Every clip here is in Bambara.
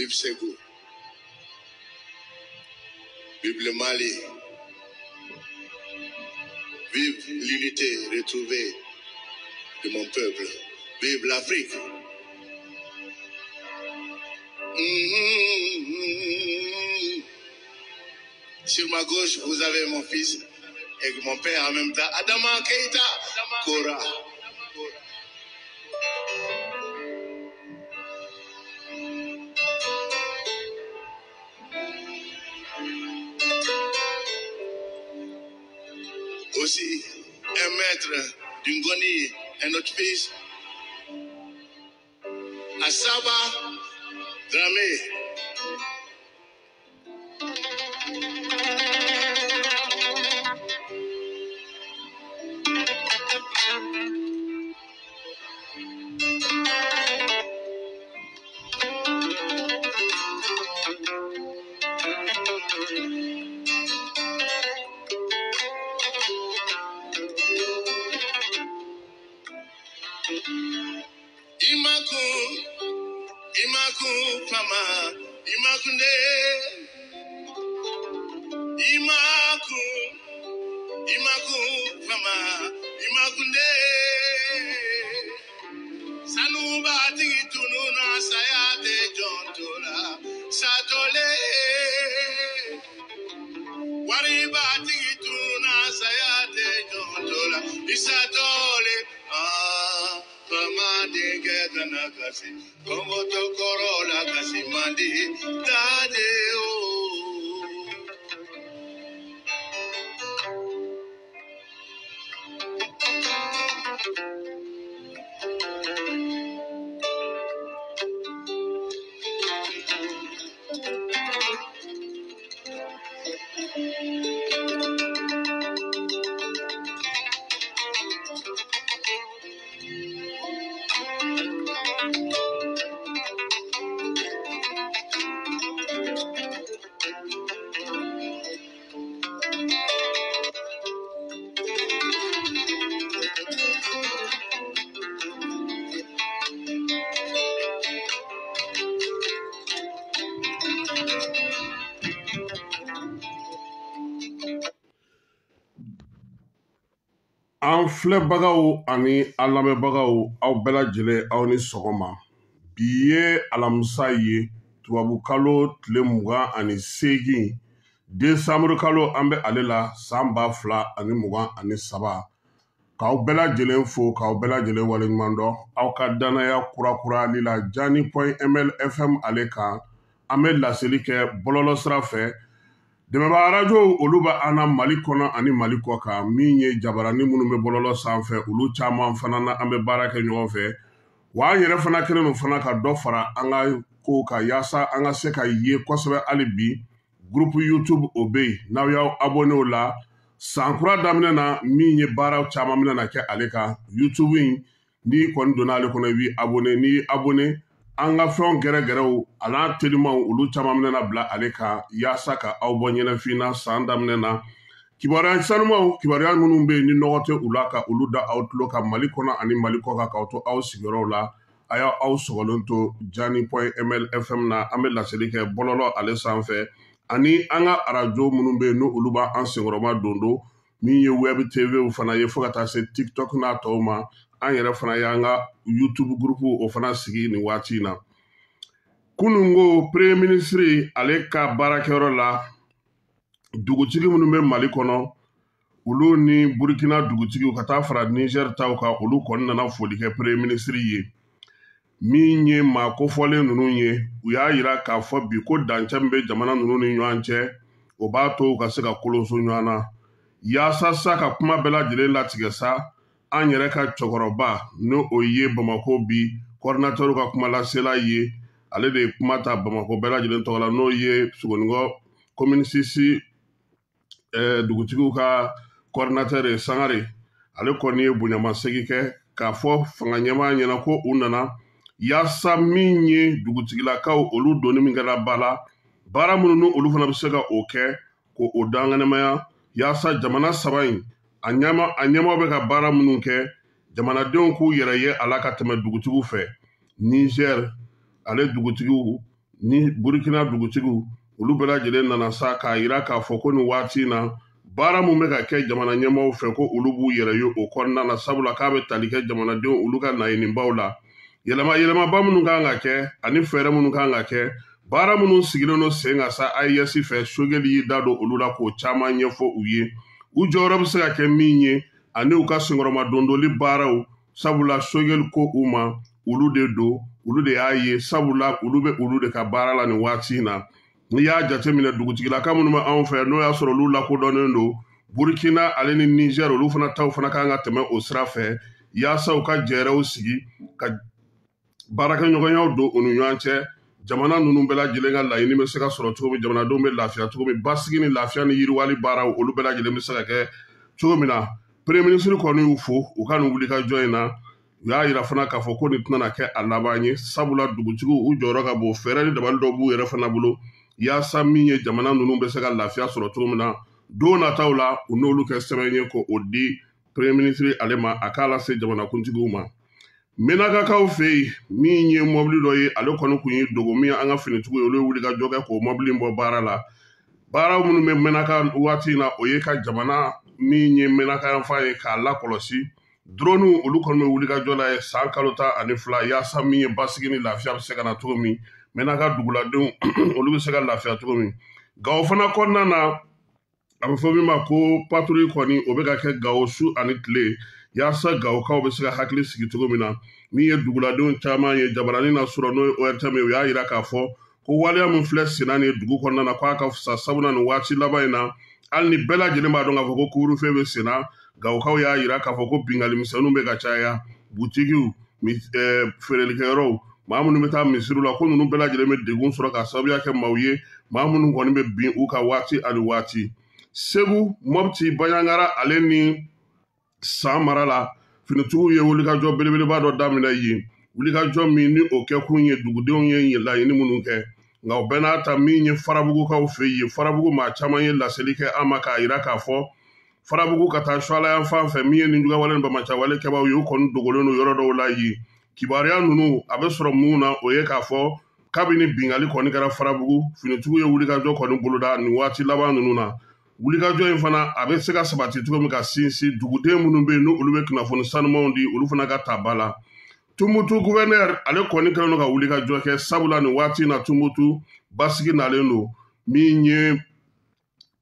Vive Ségou. Vive le Mali. Vive l'unité retrouvée de mon peuple. Vive l'Afrique. Mmh. Sur ma gauche, vous avez mon fils et mon père en même temps, Adama Keita Kora. Aussi, un maître d'Ungoni, un autre fils, Asaba Dramé. Imaku, Imaku, Fama, Imakunde, Imaku, Imaku, Fama, Imakunde. Sanuba tigi tununa sayate jontola, satole. Wariba tigi tununa sayate jontola, isatole. Ah, Fama denkɛ kana kasi, Kɔngɔ tɔ kɔrɔ la kasi man di, tade o. An filɛbagaw ani an lamɛnbagaw, aw bɛɛ lajɛlen, aw ni sɔgɔma. Bi ye alamisa ye, tubabukalo tile 28, desanburu kalo an bɛ ale la, san 2023. K'aw bɛɛ lajɛlen fo, k'aw bɛɛ lajɛlen waleɲuman dɔn aw ka danaya kurakurali la Jani point ML FM ale kan. An bɛ laseli kɛ bɔlɔlɔ sira fɛ. Dɛmɛba arajo olu bɛ an na Mali kɔnɔ ani Mali kɔ kan. Min ye jabarani minnu bɛ bɔlɔlɔ sanfɛ, olu caman fana na an bɛ baara kɛ ɲɔgɔn fɛ. Wa an yɛrɛ fana kɛlen don fana ka dɔ fara an ka kow kan yaasa an ka se ka ye kosɛbɛ hali bi. Groupe YouTube o bɛ yen, n'aw y'aw abonné o la, san kura daminɛ na min ye baaraw caman bɛna na kɛ ale kan. YouTube in, n'i kɔni donna ale kɔnɔ, i b'i abonné. N'i y'i abonné, an ka fɛnw gɛrɛgɛrɛw a n'a telimanw olu caman bɛna bila ale kan yaasa ka aw bɔ ɲɛnafin na san daminɛ na. Kibaruya sanumaw, kibaruya minnu bɛ yen ni nɔgɔ tɛ u la, ka olu da aw tulo kan Mali kɔnɔ ani Mali kɔ kan, k'aw to aw sigiyɔrɔw la. A y'aw sɔgɔlen to Jani point ML FM na. An bɛ laseli kɛ bɔlɔlɔ ale sanfɛ ani an ka arajo minnu bɛ yen n'olu b'an senkɔrɔma don don, min ye web TV fana ye, fo ka taa se TikTok n'a tɔw ma. An yɛrɛ fana y'an ka YouTube groupe o fana sigi nin waati in na. Kunun ko premier ministre ale ka baarakɛyɔrɔ la, dugutigi minnu bɛ Mali kɔnɔ, olu ni Burkina dugutigiw ka taa fara Niger taw kan, olu kɔni nana foli kɛ premier ministre ye. Min ye maa kofɔlen ninnu ye, u y'a yira k'a fɔ bi ko dancɛ min bɛ jamana ninnu ni ɲɔgɔn cɛ, o b'a to u ka se ka kolonso ɲɔgɔn na. Yaasa sa ka kuma bɛɛ lajɛlen latigɛ sa, an yɛrɛ ka cɛkɔrɔba, n'o o ye Bamakɔ bi coordinateur ka kumalasela ye, ale de ye kuma ta Bamakɔ bɛɛ lajɛlen tɔgɔ la, n'o ye Sogonikɔ commune 6 dugutigiw ka coordinateur ye, Sangare. Ale kɔni ye bonyamasegin kɛ k'a fɔ fanga ɲɛmaa ɲɛna ko u nana yaasa min ye dugutigilakaw olu donni min kɛra ba la, baara minnu ni olu fana bɛ se ka o kɛ k'o o danganamaya, yaasa jamana saba in a ɲɛmaaw bɛ ka baara minnu kɛ, jamanadenw k'u yɛrɛ ye a la ka tɛmɛ dugutigiw fɛ. Niger ale dugutigiw Ni Burkina dugutigiw, olu bɛɛ lajɛlen nana sa k'a yira k'a fɔ ko nin waati in na, baara mun bɛ ka kɛ jamana ɲɛmaaw fɛ, ko olu b'u yɛrɛ ye o kɔnɔna na, sabula k'a bɛ tali kɛ jamanadenw olu ka laɲinibaw la. Yɛlɛma yɛlɛmaba minnu kan ka kɛ ani fɛɛrɛ minnu kan ka kɛ, baara minnu sigilen don sen kan sa AES fɛ, Choguel y'i da don olu la k'o caman ɲɛfɔ u ye, u jɔyɔrɔ bɛ se ka kɛ min ye ani u ka senkɔrɔmadondoli baaraw, sabula Choguel ko u ma olu de don, olu de y'a ye, sabula olu bɛ olu de ka baara la nin waati in na. N'i y'a jateminɛ, dugutigilaka minnu bɛ anw fɛ, n'o y'a sɔrɔ olu lakodɔnnen don Burkina ale ni Niger, olu fana taw fana kan ka tɛmɛ o sira fɛ, yaasa u ka jɛrɛw sigi ka baarakɛɲɔgɔnyaw don u ni ɲɔgɔn cɛ. Jamana ninnu bɛɛ lajɛlen ka laɲini bɛ se ka sɔrɔ cogo min, jamanadenw bɛ lafiya cogo min, basigi ni lafiya ni yiriwali baaraw, olu bɛɛ lajɛlen bɛ se ka kɛ cogo min na. Premier ministre kɔni y'u fo u ka nin wulikajɔ in na. U y'a yira fana k'a fɔ ko nin tɛna kɛ a laban ye, sabula dugutigiw u jɔyɔrɔ ka bon, fɛɛrɛ ni dabali dɔw b'u yɛrɛ fana bolo, yaasa min ye jamana ninnu bɛ se ka lafiya sɔrɔ cogo min na don nataw la. U n'olu kɛ sɛbɛn ye k'o di premier ministre ale ma, a k'a lase jamanakuntigiw ma. Menakakaw fɛ yen, min ye mɔbili dɔ ye, ale kɔni kun ye dogo min an ka finitigiw ye, olu ye wulikajɔ kɛ k'o mɔbili in bɔ baara la. Baara minnu bɛ Menaka waati in na, o ye ka jamana min ye Menaka yanfan ye k'a lakɔlɔsi. Drone olu kɔni bɛ wulikajɔ la ye san kalo 12, yaasa min ye basigi ni lafiya bɛ se ka na cogo min, Menaka duguladenw olu bɛ se ka lafiya cogo min. Gawo fana kɔnɔna na, a bɛ fɔ min ma ko patrouille kɔni, o bɛ ka kɛ Gawo su ani tile, yaasa Gawokaw bɛ se ka hakili sigi cogo min na. Min ye duguladenw caman ye jabaranin na sɔrɔ, n'o ye ORTM ye, u y'a yira k'a fɔ ko waleya min filɛ senna nin ye dugu kɔnɔna na, k'a ka fisa, sabula nin waati laban in na, hali ni bɛɛ lajɛlen b'a dɔn k'a fɔ ko couvre-feu bɛ senna, Gawokaw y'a yira k'a fɔ ko binkanni misɛnninw bɛ ka caya, butigiw, feerelikɛyɔrɔw, maa minnu bɛ taa misiriw la, ko ninnu bɛɛ lajɛlen bɛ degun sɔrɔ k'a sababuya kɛ maaw ye, maa minnu kɔni bɛ bin u kan waati ani waati. Segu, Mɔpti, Banjagara ale ni San mara la, finitigiw ye wulikajɔ belebeleba dɔ daminɛ yen, wulikajɔ min ni o kɛkun ye dugudenw ye laɲini minnu kɛ. Nka o bɛɛ n'a ta, min ye Farabugukaw fɛ yen, Farabugu maa caman ye laseli kɛ an ma k'a yira k'a fɔ Farabugu ka taa Suala yan fan fɛ, min ye nijuguyawale ni bamacawale kɛbaaw ye, u kɔni dogolen don yɔrɔ dɔw la yen. Kibaruya ninnu a bɛ sɔrɔ mun na, o ye k'a fɔ kabini binkanni kɔni kɛra Farabugu, finitigiw ye wulikajɔ kɔni boloda nin waati laban ninnu na. Wulikajɔ in fana a bɛ se ka sabati cogo min ka sinsin, duguden minnu bɛ yen n'olu bɛ kunnafoni sanumanw di, olu fana ka ta ba la. Tumutu gouverneur ale kɔni kɛlen don ka wulikajɔ kɛ, sabula nin waati in na Tumutu basigi nalen don. Min ye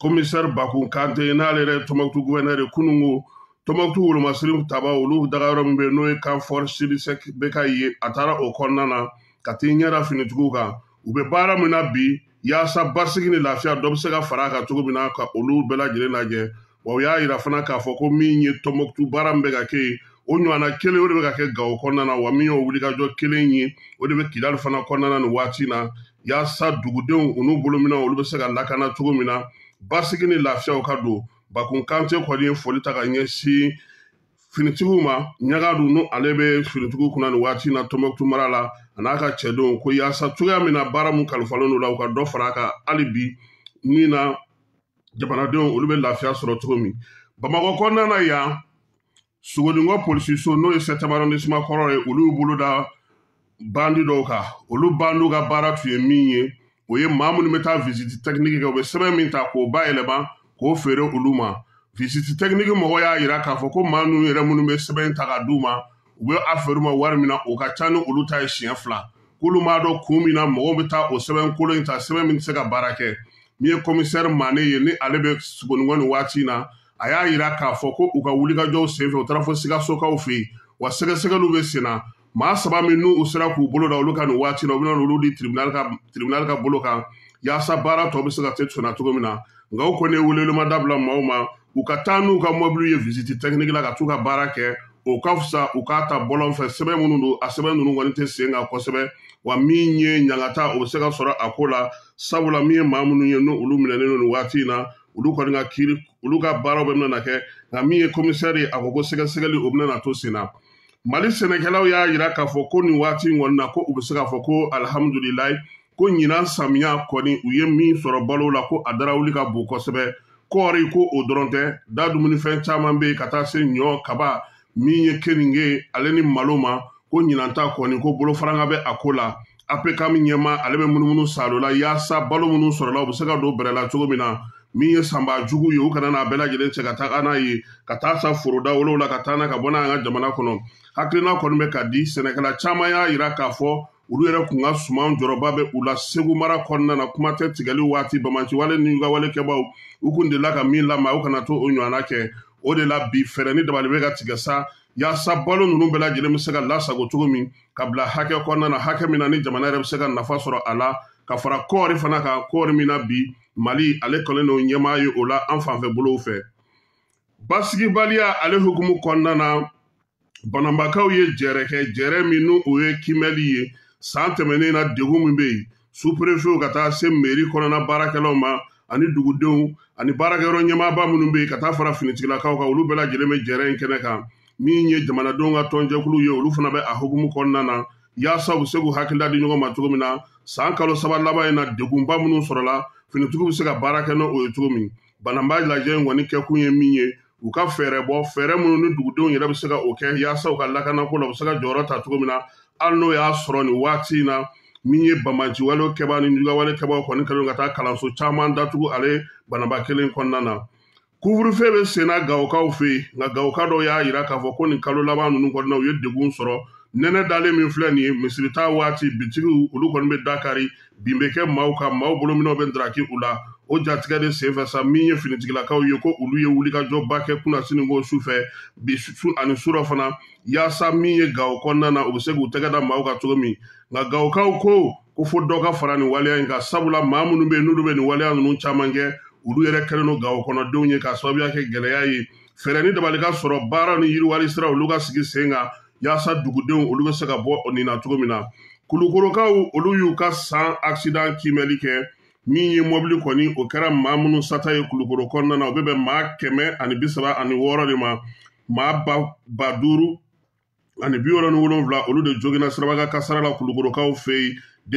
commissaire Bakun Kante, n'ale yɛrɛ Tɔnbukutu gouverneur ye, kununko Tɔnbukutu wolomasiri taba olu dagayɔrɔ min bɛ yen, n'o ye camp fort Silisɛk bɛ ka ye, a taara o kɔnɔna na ka t'i ɲɛda finitigiw kan, u bɛ baara min na bi, yaasa basigi ni lafiya dɔ bɛ se ka fara a kan cogo min na, ka olu bɛɛ lajɛlen lajɛ. Wa u y'a yira fana k'a fɔ ko min ye Tɔnbukutu baara min bɛ ka kɛ yen, o ɲɔgɔnna kelen o de bɛ ka kɛ Gawo kɔnɔna na, wa min y'o wulikajɔ kelen ye, o de bɛ Kidali fana kɔnɔna na nin waati in na, yaasa dugudenw u n'u bolominɛnw olu bɛ se ka lakana cogo min na, basigi ni lafiyaw ka don. Bakun Kante kɔni ye foli ta ka ɲɛsin finitigiw ma, ɲaga dun n'o ale bɛ finitigiw kunna nin waati in na Tɔnbukutu mara la, a n'a ka cɛdenw, ko yaasa cogoya min na baara mun kalifalen don la, u ka dɔ fara a kan hali bi, min na jamanadenw olu bɛ lafiya sɔrɔ cogo min. Bamakɔ kɔnɔna na yan, Sogonikɔ polisiso, n'o ye 7e arrondissement kɔrɔ ye, olu y'u bolo da bandi dɔw kan. Olu bandiw ka baara tun ye min ye, o ye maa minnu bɛ taa visite technique kɛ, u bɛ sɛbɛn min ta k'o bayɛlɛma k'o feere olu ma. Visite technique mɔgɔ y'a yira k'a fɔ ko maa ninnu yɛrɛ minnu bɛ sɛbɛn ta ka d'u ma, u bɛ a feere u ma wari min na, o ka ca ni olu ta ye siɲɛ 2. K'olu m'a dɔn kun min na mɔgɔw bɛ taa o sɛbɛn kolon in ta, sɛbɛn min tɛ se ka baara kɛ. Min ye commissaire Mane ye, ni ale bɛ Sogonikɔ nin waati in na, a y'a yira k'a fɔ ko u ka wulikajɔw senfɛ, u taara fo Sikasokaw fɛ yen, wa sɛgɛsɛgɛliw bɛ sen na. Maa 3 min n'u sera k'u bolo da olu kan nin waati in na, u bɛna olu di tribunal ka bolo kan, yaasa baara tɔ bɛ se ka te sɔnna cogo min na. Nka u kɔni ye welewelema dabila maaw ma, u ka taa n'u ka mɔbiliw ye visite technique la ka t'u ka baara kɛ, o ka fisa u k'a ta bɔlɔn fɛ. Sɛbɛn minnu don, a sɛbɛn ninnu kɔni tɛ sen kan kosɛbɛ, wa min ye ɲangata, o bɛ se ka sɔrɔ a ko la, sabula min ye maa minnu ye n'olu minɛnen don nin waati in na, olu kɔni ka kiiri, olu ka baaraw bɛ bɛna kɛ. Nka min ye commissaire ye, a ko ko sɛgɛsɛgɛli o bɛna to sen na. Mali sɛnɛkɛlaw y'a yira k'a fɔ ko nin waati in kɔni na, ko u bɛ se k'a fɔ ko alihamudulilayi, ko ɲinan samiya kɔni u ye min sɔrɔ balo la, ko a darawuli ka bon kosɛbɛ. Kɔɔri ko o dɔrɔn tɛ, da dumunifɛn caman bɛ yen, ka taa se ɲɔ, kaba, min ye keninge ale ni malo ma, ko ɲinan ta kɔni ko bolofaranga bɛ a ko la. APCAM ɲɛmaa ale bɛ munumunu salo la yaasa balo minnu sɔrɔla u bɛ se ka don bɛrɛ la cogo min na min ye sanbaa jugu ye u kana n'a bɛɛ lajɛlen cɛ ka taga n'a ye ka taa sa foroda wolow la ka taa n'a ka bɔ n'a an ka jamana kɔnɔ hakilina kɔni bɛ ka di sɛnɛkɛla caman y'a yira k'a fɔ olu yɛrɛ kun ka suman jɔrɔba bɛ u la segu mara kɔnɔna na kuma tɛ tigɛli waati bamaciwale ni ka wale kɛbaw u kun delila ka min lama u kana to o ɲɔgɔnna kɛ o de la bi fɛɛrɛ ni dabali bɛ ka tigɛ sa yaasa balo ninnu bɛɛ lajɛlen bɛ se ka lasago cogo min ka bila hakɛ kɔnɔna na hakɛ min na ni jamana yɛrɛ bɛ se ka nafa sɔrɔ a la ka fara kɔɔri fana kan kɔɔri min na bi mali ale kɛlen don ɲɛmaa ye o la an fanfɛ bolow fɛ basigibaliya ale hukumu kɔnɔna na bananbakaw ye jɛrɛ kɛ jɛrɛ min n'o o ye kimɛli ye san tɛmɛnen na degun min bɛ yen superefew ka taa se meri kɔnɔna baarakɛlaw ma ani dugudenw ani baarakɛyɔrɔ ɲɛmaaba minnu bɛ yen ka taa fara finitigilakaw kan olu bɛɛ lajɛlen bɛ jɛrɛ in kɛnɛ kan min ye jamanadenw ka tɔnjɛkulu ye olu fana bɛ a hukumu kɔnɔna na yaasa u bɛ se k'u hakilila di ɲɔgɔn ma cogo min na san kalo saba laban in na degunba minnu sɔrɔla finitigiw bɛ se ka baara kɛ n'o ye cogo min bananba lajɛ in kɔni kɛkun ye min ye u ka fɛɛrɛ bɔ fɛɛrɛ minnu ni dugudenw yɛrɛ bɛ se ka o kɛ yaasa u ka lakanako la u bɛ se ka jɔyɔrɔ ta cogo min na hali n'o y'a sɔrɔ nin waati in na min ye banbaanciwale kɛbaa ni jugawale kɛbaaw kɔni kɛlen ka taa kalanso caman datugu ale banaba kelen kɔnɔna na couvre-feu bɛ senna gawokaw fɛ yen nka gawoka dɔw y'a yira k'a fɔ ko nin kalo laban ninnu kɔnɔna u ye degun sɔrɔ nɛnɛ dalen min filɛ nin ye misirita waati bitigiw olu kɔni bɛ dakari bin bɛ kɛ maaw kan maaw bolominɛw bɛ ndaraki u la o jatigɛ de senfɛ sa min ye finitigilakaw ye ko olu ye wulikajɔba kɛ kunasini ko su fɛ bi su ani surɔ fana yaasa min ye gawo kɔnɔna na u bɛ se k'u tɛgɛ da maaw kan cogo min nka gawokaw ko fo dɔ ka fara nin waleya in kan sabula maa minnu bɛ yen n'olu bɛ nin waleya ninnu caman kɛ olu yɛrɛ kɛlen don gawo kɔnɔdenw ye k'a sababuya kɛ gɛlɛya ye fɛɛrɛ ni dabali ka sɔrɔ baara ni yiriwali sira olu ka sigi sen kan yaasa dugudenw olu bɛ se ka bɔ nin na cogo min na kulukorokaw olu y'u ka san accident kiimɛli kɛ min ye mɔbili kɔni o kɛra maa minnu sata ye kulukoro kɔnɔna na o bɛ bɛn maa 136 de ma maa 5,067 olu de joginna sirabakan kasara la kulukorokaw fɛ yen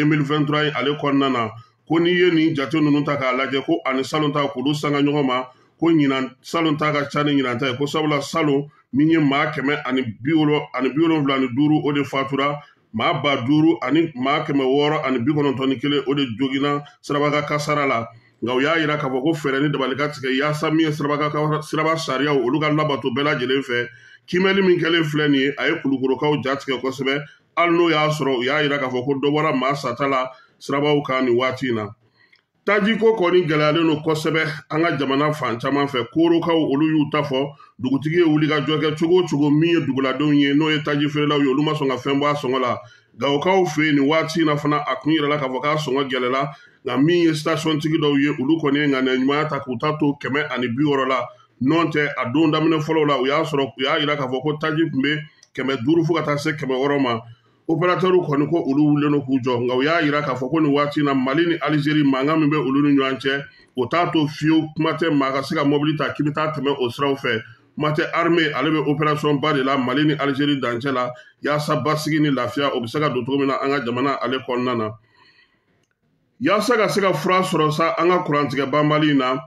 2023 ale kɔnɔna na ko n'i ye nin jate ninnu ta k'a lajɛ ko ani salon ta k'olu sanga ɲɔgɔn ma ko ɲinan salon ta ka ca ni ɲinan ta ye ko sabula salon min ye maa 175 o de fatura maa 5,691 o de joginna sirabakan kasara la nka u y'a yira k'a fɔ ko fɛɛrɛ ni dabali ka tigɛ yaasa min ye siraba sariyaw olu ka labato bɛɛ lajɛlen fɛ kiimɛli min kɛlen filɛ nin ye a ye kulukorokaw ja tigɛ kosɛbɛ hali n'o y'a sɔrɔ u y'a yira k'a fɔ ko dɔ bɔra maa sata la sirabaw kan nin waati in na tajiko kɔni gɛlɛyalen don kosɛbɛ an ka jamana fan caman fɛ korokaw olu y'u ta fɔ dugutigi ye wulikajɔ kɛ cogo o cogo min ye duguladenw ye n'o ye taji feerelaw ye olu ma sɔn ka fɛn bɔ a sɔngɔ la gawokaw fɛ yen nin waati in na fana a kun yirala k'a fɔ k'a sɔngɔ gɛlɛla nka min ye station-tigi dɔw ye olu kɔni ye ŋaniya ɲumanya ta k'u ta to 160 la n'o tɛ a don daminɛ fɔlɔw la u y'a sɔrɔ u y'a yira k'a fɔ ko taji tun bɛ 500 fo ka taa se 600 ma opérateurw kɔni ko olu wulilen don k'u jɔ nka u y'a yira k'a fɔ ko nin waati in na mali ni alizeri mankan min bɛ olu ni ɲɔgɔn cɛ o t'a to fiyewu kuma tɛ maa ka se ka mɔbili ta k'i bɛ taa tɛmɛ o siraw fɛ kuma tɛ armée ale bɛ opération ba de la mali ni alizeri dancɛ la yaasa basigi ni lafiya o bɛ se ka don cogo min na an ka jamana ale kɔnɔna na yaasa ka se ka fura sɔrɔ sa an ka kurantigɛ banbali in na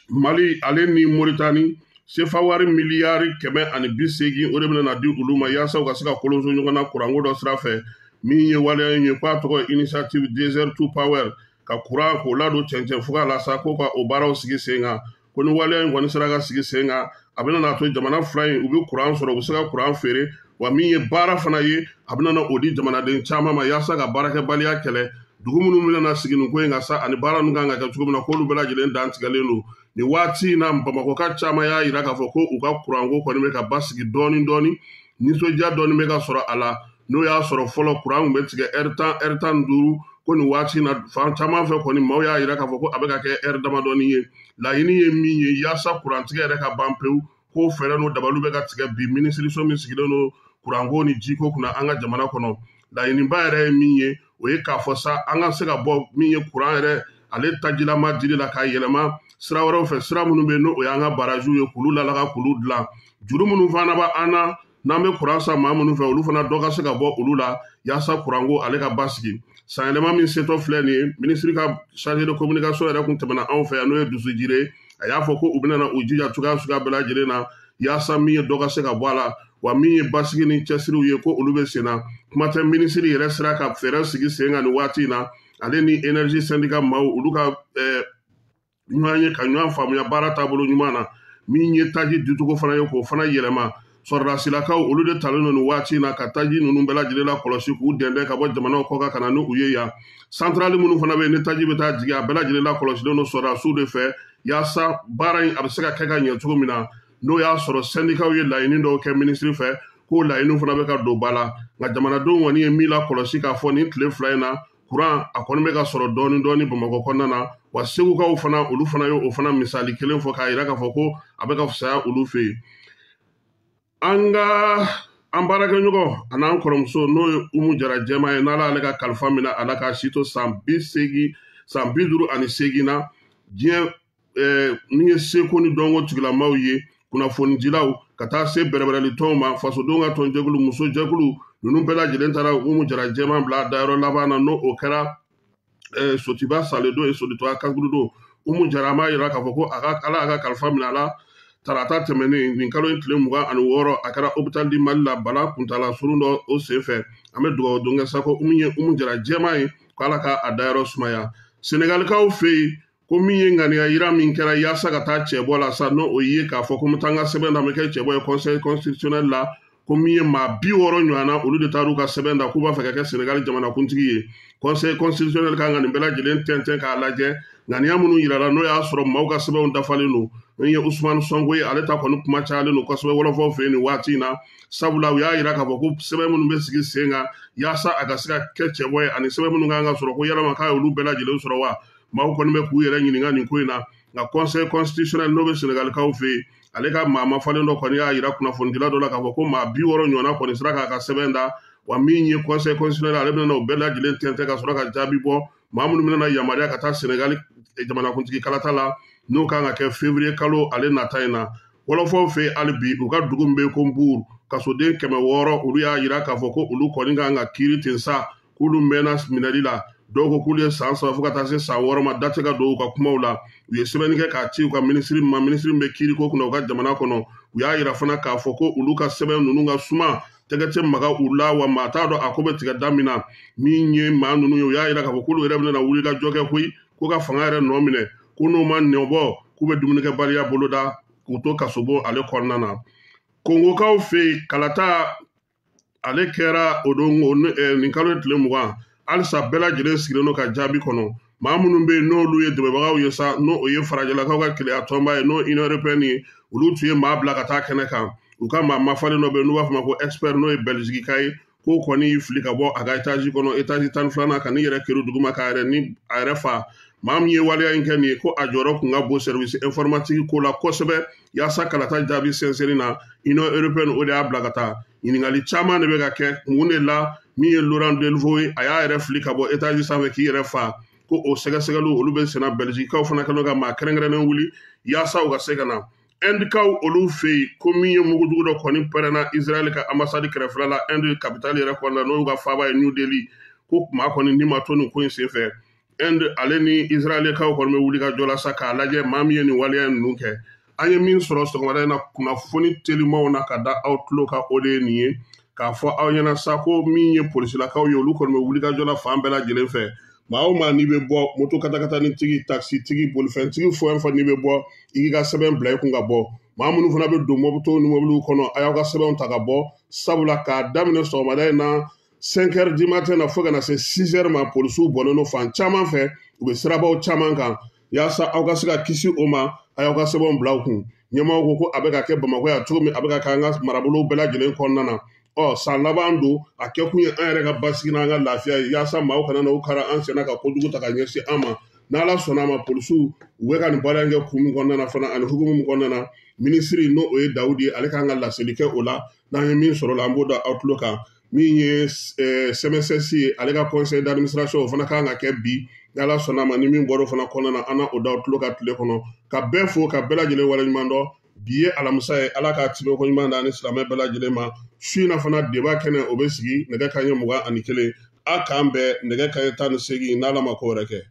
mali ale ni moritani sefa wari miliyari 180 o de bɛna na di olu ma yaasa u ka se ka kolonso ɲɔgɔn na kuranko dɔ sira fɛ min ye waleya in ye k'a tɔgɔ initiative desert to power ka kuran k'o ladon cɛncɛn fuga la sa ko ka o baaraw sigi sen kan ko ni waleya in kɔni sera ka sigi sen kan a bɛna n'a to jamana fila in u bɛ kuran sɔrɔ u bɛ se ka kuran feere wa min ye baara fana ye a bɛna na o di jamanaden caman ma yaasa ka baarakɛbaliya kɛlɛ dugu minnu bɛna na sigi nin ko in kan sa ani baara ninnu kan ka kɛ cogo min na k'olu bɛɛ lajɛlen dantigɛlen don nin waati in na bamakɔka caman y'a yira k'a fɔ ko u ka kuranko kɔni bɛ ka basigi dɔɔni dɔɔni nisɔndiya dɔɔni bɛ ka sɔrɔ a la n'o y'a sɔrɔ fɔlɔ kuran tun bɛ tigɛ ɛri 10 ɛri 15 ko nin waati in na fan caman fɛ kɔni maaw y'a yira k'a fɔ ko a bɛ ka kɛ ɛri damadɔni ye laɲini ye min ye yaasa kurantigɛ yɛrɛ ka ban pewu ko fɛɛrɛ n'o dabaliw bɛ ka tigɛ bi minisiriso min sigilen don kuranko ni jiko kunna an ka jamana kɔnɔ laɲiniba yɛrɛ ye min ye o ye k'a fɔ sa an ka se ka bɔ min ye kuran yɛrɛ ale tajilama dili la k'a yɛlɛma sira wɛrɛw fɛ sira minnu bɛ yen n'o y'an ka baraziw ye k'olu lalaga k'olu dilan juru minnu fana b'an na n'an bɛ kuran san maa minnu fɛ olu fana dɔ ka se ka bɔ olu la yaasa kuranko ale ka basigi sanyɛlɛma min setɔ filɛ nin ye minisiri ka chargé de communication yɛrɛ kun tɛmɛna anw fɛ yan n'o ye Dusu Jire a y'a fɔ ko u bɛna u jija cogoya suguya bɛɛ lajɛlen na yaasa min ye dɔ ka se ka bɔ a la Wa min ye basigi ni cɛsiriw ye, ko olu bɛ sen na. Kuma tɛ, minisiri yɛrɛ sera ka fɛɛrɛ sigi sen kan nin waati in na, ale ni énergie syndicat maaw, olu ka ɲɔgɔn ye ka ɲɔgɔn faamuya baara taabolo ɲuman na. Min ye taji dicogo fana ye, k'o fana yɛlɛma. Sɔrɔdasilakaw, olu de talen don nin waati in na ka taji ninnu bɛɛ lajɛlen la kɔlɔsi, k'u dɛndɛn ka bɔ jamanaw kɔ kan ka na ni u ye yan. Santarali minnu fana bɛ yen ni taji bɛ taa jigin, a bɛɛ lajɛlen la kɔlɔsilen don sɔrɔdasiw de fɛ, yaasa baara in a bɛ se ka kɛ ka ɲɛ cogo min na. N'o y'a sɔrɔ sɛndikaw ye laɲini dɔw kɛ minisiri fɛ, k'o laɲiniw fana bɛ ka don ba la. Nka jamanadenw kɔni ye min la kɔlɔsi k'a fɔ nin tile 2 in na, kuran a kɔni bɛ ka sɔrɔ dɔɔni dɔɔni Bamakɔ kɔnɔna na. Wa Segukaw fana, olu fana ye o fana misali kelen fɔ k'a yira k'a fɔ ko a bɛ ka fisaya olu fɛ yen. An ka an baarakɛɲɔgɔn a n'an kɔrɔmuso, n'o ye Umu Jara Jɛma ye, n'Ala y'ale ka kalifa minɛ a la k'a si to san 80, san 58 na, diɲɛ min ye seko ni dɔnko tigilamaw ye, kunnafonidilaw, ka taa se bɛrɛbɛrɛli tɔnw ma, fasodenw ka tɔnjɛkulu, musojɛkulu ninnu bɛɛ lajɛlen taara Umu Jara Jɛma bila dayɔrɔ laban na. N'o o kɛra Sotiba Sale don ye, Sotiba Kakuru don. Umu Jara, an b'a yira k'a fɔ ko a ka Ala y'a ka kalifa minɛ a la tarata tɛmɛnen, nin kalo in tile 26. A kɛra hôpital du Mali la, bana kuntala surun dɔ o sen fɛ. An bɛ dugawu don kɛ sa ko Umu ye Umu Jara Jɛma ye, ko Ala ka a dayɔrɔ sumaya. Senegalikaw fɛ yen, ko min ye ŋaniya yira min kɛra yaasa ka taa cɛbɔ la sa, n'o o ye k'a fɔ ko n bɛ taa n ka sɛbɛn da, n bɛ kɛ cɛbɔ ye conseil constitutionnel la, ko min ye maa 60 ɲɔgɔn na, olu de taar'u ka sɛbɛn da k'u b'a fɛ ka kɛ Senegali jamanakuntigi ye. Conseil constitutionnel kan ka nin bɛɛ lajɛlen tɛntɛn k'a lajɛ, ŋaniya minnu yirala, n'o y'a sɔrɔ maaw ka sɛbɛnw dafalen don. Min ye Usumani Sɔnko ye, ale ta kɔni kuma cayalen don kosɛbɛ wɔlɔfɔw fɛ yen nin waati in na, sabula u y'a yira k'a fɔ ko sɛbɛn minnu bɛ sigi sen kan yaasa a ka se ka kɛ cɛbɔ ye, ani sɛbɛn minnu kan ka sɔrɔ, ko yalama k'a y'olu bɛɛ lajɛlen sɔrɔ wa? Maaw kɔni bɛ k'u yɛrɛ ɲininka nin ko in na. Nka conseil constitutionnel, n'o bɛ Senegalikaw fɛ yen, ale ka maa mafalen dɔ kɔni y'a yira kunnafonidila dɔ la k'a fɔ ko maa 60 ɲɔgɔnna kɔni sera k'a ka sɛbɛn da. Wa min ye conseil constitutionnel, ale bɛna o bɛɛ lajɛlen tɛntɛn ka sɔrɔ ka jaabi bɔ maa minnu bɛna yamaruya ka taa Senegali jamanakuntigi kalata la, n'o kan ka kɛ février kalo ale nata in na. Wɔlɔfɔw fɛ yen hali bi, u ka dugu min bɛ yen ko Mbour, kasoden 600, olu y'a yira k'a fɔ ko olu kɔni kan ka kiiri ten sa, k'olu mɛnna minɛli la. Dɔw ko k'olu ye san 3 fo ka taa se san 6 ma, da tɛ ka don u ka kumaw la. U ye sɛbɛnni kɛ k'a ci u ka minisiri ma, minisiri min bɛ kiiri ko kunna u ka jamana kɔnɔ. U y'a yira fana k'a fɔ ko olu ka sɛbɛn ninnu ka suma, tɛgɛ tɛ maga u la, wa maa t'a dɔn a ko bɛ tigɛ da min na. Min ye maa ninnu ye, u y'a yira k'a fɔ k'olu yɛrɛ bɛna wuli ka jɔ kɛ koyi, ko ka fanga yɛrɛ nɔ minɛ, ko n'o ma nɔ bɔ, k'u bɛ dumunikɛbaliya boloda k'u to kasobon ale kɔnɔna na. Kongokaw fɛ yen, kalata ale kɛra o don nin kalo tile 20. Halisa bɛɛ lajɛlen sigilen don ka jaabi kɔnɔ. Maa minnu bɛ yen n'olu ye dɛmɛbagaw ye sa, n'o o ye farajɛlakaw ka keleya tɔnba ye, n'o Union européenne ye, olu tun ye maa bila ka taa kɛnɛ kan. U ka maa mafalen dɔ bɛ yen n'u b'a fɔ ma ko expert, n'o ye Bɛlizikika ye, k'o kɔni y'i fili ka bɔ a ka étage kɔnɔ, étage 12nan, ka n'i yɛrɛ keri duguma k'a yɛrɛ ni a yɛrɛ fa. Maa min ye waleya in kɛ nin ye, ko a jɔyɔrɔ kun ka bon service informatique ko la kosɛbɛ yaasa kalata jaabi sɛnsɛnni na. Union européenne, o de y'a bila ka taa. Ɲininkali caman de bɛ ka kɛ mun de la min ye Laurent Delvaux ye, a y'a yɛrɛ fili ka bɔ étage sanfɛ k'i yɛrɛ fa, ko o sɛgɛsɛgɛliw olu bɛ senna. Bɛlizikaw fana kɛlen ka maa kɛrɛnkɛrɛnnen wuli yaasa u ka se ka na. Indikaw olu fɛ yen, ko min ye mugujugu dɔ kɔni pɛrɛnna Israël ka ambassade kɛrɛfɛla la, Inde capitale yɛrɛ kɔnɔna, n'o y'u ka faaba ye New Delhi, ko maa kɔni ni ma to nin ko in senfɛ. Inde ale ni Israɛlikaw kɔni bɛ wuli ka jɔ la sa k'a lajɛ maa min ye nin waleya ninnu kɛ. An ye min sɔrɔ sɔgɔmada in na kunnafoni telimaw na ka da aw tulo kan, o de ye nin ye k'a fɔ aw ɲɛna sa ko min ye polisilakaw ye, olu kɔni bɛ wuli ka jɔ la fan bɛɛ lajɛlen fɛ. Maa o maa n'i bɛ bɔ, moto katakatani tigi, takisi tigi, bolifɛntigi, fɛn fɛn n'i bɛ bɔ, i k'i ka sɛbɛn bila i kun ka bɔ. Maa minnu fana bɛ don moto ni mobiliw kɔnɔ, a y'aw ka sɛbɛnw ta ka bɔ, sabula k'a daminɛ sɔgɔmada in na 5 heures du matin na fo ka na se 6 heures ma, polisiw bɔnnen don fan caman fɛ, u bɛ sirabaw caman kan. Yaasa aw ka se ka kisi o ma, a y'aw ka sɛbɛnw bila u kun. Ɲɛmaaw ko ko a bɛ ka kɛ Bamakɔ yan cogo min, a bɛ ka kɛ an ka marabolow bɛɛ lajɛlen kɔnɔna na. Ɔ san laban don, a kɛkun ye an yɛrɛ ka basigi n'an ka lafiya ye, yaasa maaw kana na u kara an senna ka kojugu ta ka ɲɛsin an ma. N'Ala sɔnna a ma, polisiw u bɛ ka nin baara in kɛ kun min kɔnɔna na fana ani hukumu min kɔnɔna na, minisiri, n'o o ye Dawudi ye, ale kan ka laseli kɛ o la. N'an ye min sɔrɔ o la, an b'o da aw tulo kan. Min ye CMSS ye, ale ka conseil d'administration, o fana kan ka kɛ bi. N'Ala sɔnna a ma, ni min bɔra o fana kɔnɔna na, an na o da aw tulo kan tile kɔnɔ. Ka bɛɛ fo, ka bɛɛ lajɛlen waleɲuman dɔn. Bi ye alamisa ye, Ala k'a tibɛ ko ɲuman da ni silamɛ bɛɛ lajɛlen ma. Su in na fana, débat kɛnɛ o bɛ sigi nɛgɛ kanɲɛ 21. A k'an bɛn nɛgɛ kanɲɛ 18, n'Ala ma ko wɛrɛ kɛ.